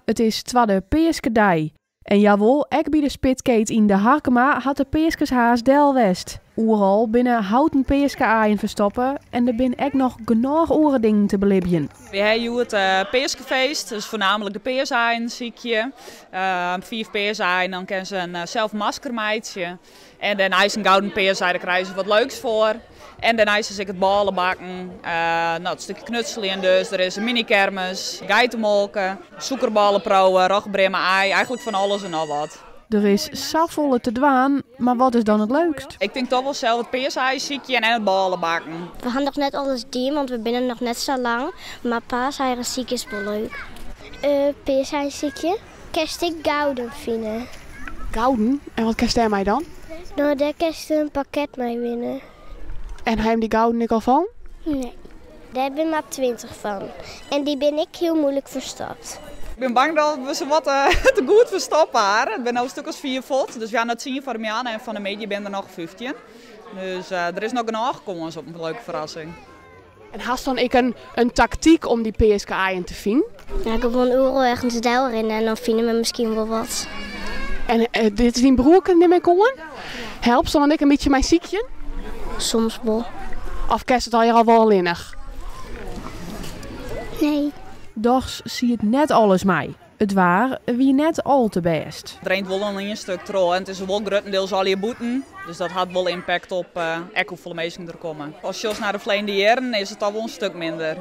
It is twadde peaskedei. En jawol, ek by de Spitkeet yn De Harkema hat de peaskeshaas del west. Oeral binne houten peaskeaaien ferstoppe en der binne ek noch genôch oare dingen te belibjen. Wy ha hjoed peaskefeest, dus foarnaamlik de peasaaien sykje. Fiif peasaaien, dan kinne se in sels masker meitsje. En dêrneist in gouden peasaai, dêr krije se wat leuks foar. En dêrneist is ek it bôlebakken, no, it stikje knutseljen dus. Der is in mini-kermis, geitemolke, sûkerbôleproeven, roggebrea mei aai, eigentlik fan alles en noch wat. Der is safolle te dwaan, mar wat is dan it leukst? Ik tink toch wol sels it peasaai sykjen en it bôlebakken. We ha noch net alles dien, want we binne noch net sa lang. Mar paaseieren sykje is wol leuk. Peasaai sykje. Kinst ek gouden fine. Gouden? En wat kinst dêrmei dan? No, dêr kinst in pakket mei winne. En ha jim dy gouden ek al fûn? Nee, dêr binne mar 20 fan. En dy binne ek hiel muoilik ferstopt. Ik bin bang dat we se wat te goed ferstoppe ha. It binne no in stik as 5 fuort, dus wy ha noch 10 foar de moarn en fan 'e middei binne der noch 15. Dus der is noch genôch kâns op in leuke ferrassing. En hast dan ek in taktyk om dy peaskeaaien te finen? Ja, gewoan oeral ergens del rinne en dan fine we miskien wol wat. En dit is dyn broerke, nim ik oan? Helpst dan ek in bytsje mei sykjen? Soms wol. Of kinst it allegear al wol allinnich? Nee. Dochs siet net alles mei. It waar wie net al te bêst. It reint wol al in stik troch en it is wol gruttendiels allegear bûten. Dus dat hat wol impact op ek hoefolle minsken der komme. As sjochst nei de ferleden jierren is it al wol in stik minder.